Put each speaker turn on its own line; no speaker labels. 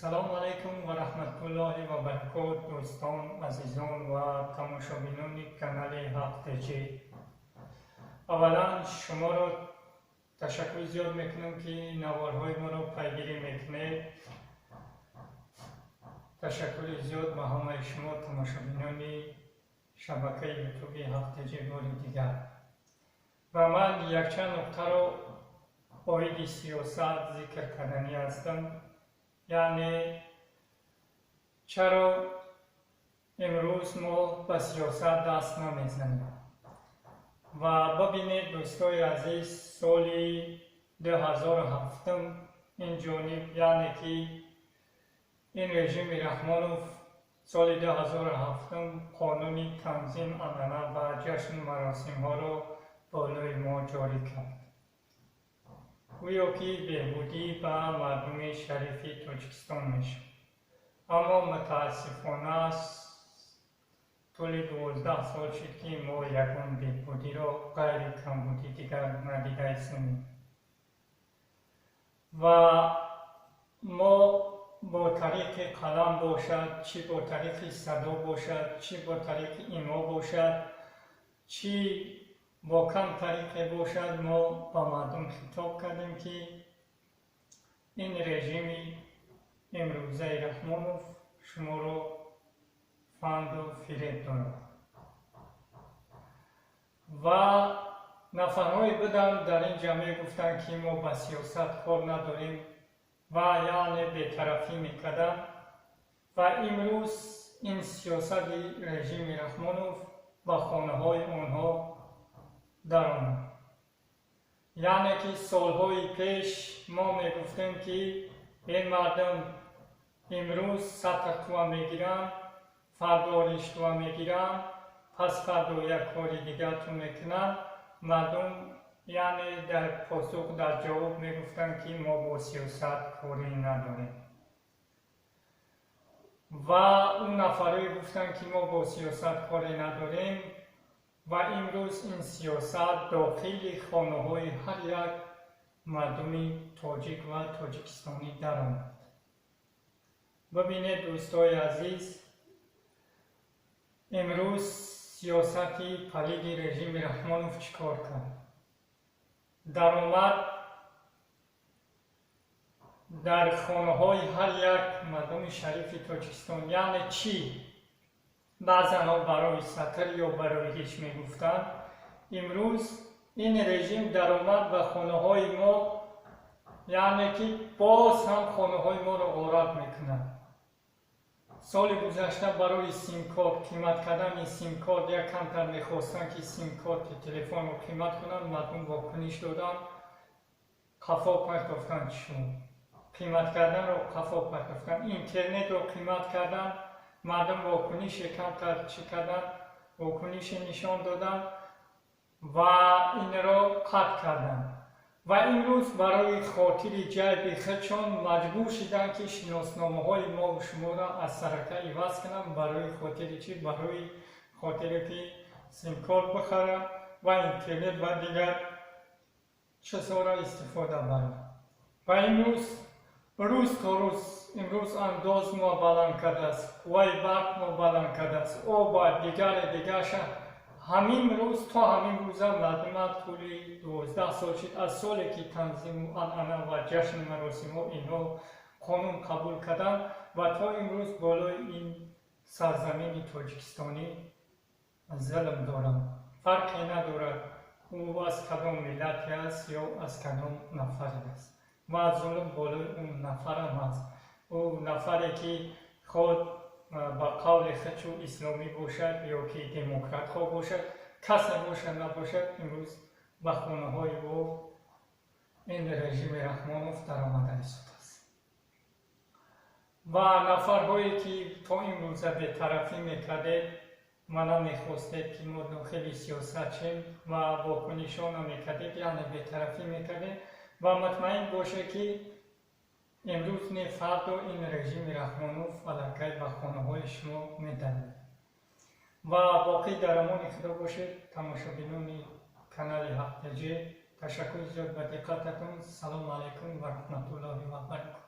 Салому алайкум ва раҳматуллоҳи ва баракот, дӯстон, азизон ва тамошобинони канали Ҳақ ТЖ. Аввалан шуморо ташаккури зиёд мекунам, ки наворҳои моро пайгирӣ мекунед. Ташаккури зиёд ба ҳамаи шумо, тамошобинони шабакаи ютуби Ҳақ ТЖ, бори дигар. Ва ман якчанд нуқтаро оиди сиёсат зикр карданӣ ҳастам, яъне чаро имрӯз мо ба сиёсат даст намезанем. Ва бибинед, дӯстои азиз, соли 2007 ин ҷониб, яъне ки ин режими Раҳмонов соли 2007 қонуни танзим, анъана ва ҷашну маросимҳоро болои мо ҷорӣ кард, гӯё ки беҳбудӣ ба мардуми шарифи Тоҷикистон мешуд. Аммо мутаассифона тӯли 12 сол шуд, ки мо ягон беҳбудиро ғайри камбудӣ дигар надидаистем. Ва мо бо тариқи қалам бошад, чӣ бо тариқи садо бошад, чӣ бо тариқи имо бошад, чӣ бо кам тариқе бошад, мо ба мардум хитоб кардем, ки ин режими имрӯзаи Раҳмонов шуморо фанду фиреб дорад. Ва нафарҳое буданд дар ин ҷа, мегуфтанд, ки мо ба сиёсат кор надорем ва яъне бетарафӣ мекарданд. Ва имрӯз ин сиёсати режими Раҳмонов ба хонаҳои онҳо даромад. Яъне ки солҳои пеш мо мегуфтем, ки ин мардум имрӯз сатр туа мегиранд, фардо риштуа мегиранд, пас фардо як кори дигар ту мекунанд. Мардум яъне дар посух, дар ҷавоб мегуфтанд, ки мо бо сиёсат корӣ надорем. Ва он нафарое гуфтанд, ки мо бо сиёсат корӣ надорем, ва имрӯз ин сиёсат дохили хонаҳои ҳар як мардуми тоҷик ва тоҷикистонӣ даромад. Бибинед, дӯстои азиз, имрӯз сиёсати палиди режими Раҳмонов чӣ кор кард? Даромад дар хонаҳои ҳар як мардуми шарифи Тоҷикистон. Яъне чӣ? Баъзанҳо барои сатр ё барои ҳеҷ мегуфтанд. Имрӯз ин режим даромад ба хонаҳои мо, яъне ки боз ҳам хонаҳои моро ғорат мекунад. Соли гузашта барои симкорт, қимат кардани симкорт, як камтар мехостанд, ки симкорти телефонро қимат кунанд. Мардум вокуниш доданд, қафо партофтанд. Чун қимат карданро қафо партофтанд, интернетро қимат карданд, мардум вокунише камтар чӣ карданд, вокунише нишон доданд ва инро қатъ карданд. Ва имрӯз барои хотири ҷайби худшон маҷбур шуданд, ки шиносномаҳои мову шуморо аз сарака иваз кунанд. Барои хотири чӣ? Барои хотире ки симкорт бихаранд ва интернет ва дигар чизҳоро истифода баранд. Ва имрӯз рӯз то рӯз имрӯз андоз мо баланд кардааст, қувваи барқ мо баланд кардааст, оба, дигаре дигарша. Ҳамин рӯз то ҳамин рӯза мардума тӯли 12 сол шуд, аз соле ки танзиму анъана ва ҷашну маросимҳо инҳо қонун қабул карданд, ва то имрӯз болои ин сарзамини тоҷикистонӣ зулм доранд. Фарқе надорад, ӯ аз кадом миллате аст ё аз кадом нафаре аст, ва зулм болои он нафарам ҳаст. Ӯ нафаре ки худ ба қавли худшу исломӣ бошад ё ки демократхоҳ бошад, касе бошад, набошад, имрӯз ба хонаҳои ӯ ин режими Раҳмонов даромада истодааст. Ва нафарҳое ки то имрӯза бетарафӣ мекардед ва намехостед, ки мо дохили сиёсат шем, ва вокунишҳо намекардед, яъне бетарафӣ мекардед, ва мутмаин бошед, ки имрӯз не, фардо ин режими Раҳмонов аллакай ба хонаҳои шумо медарад. Ва боқӣ дар амони Худо бошед, тамошобинони канали Ҳақтаҷӣ. Ташаккури зиёд ба диққататон. Салому алайкум ва раҳматуллоҳи ва баракотуҳ.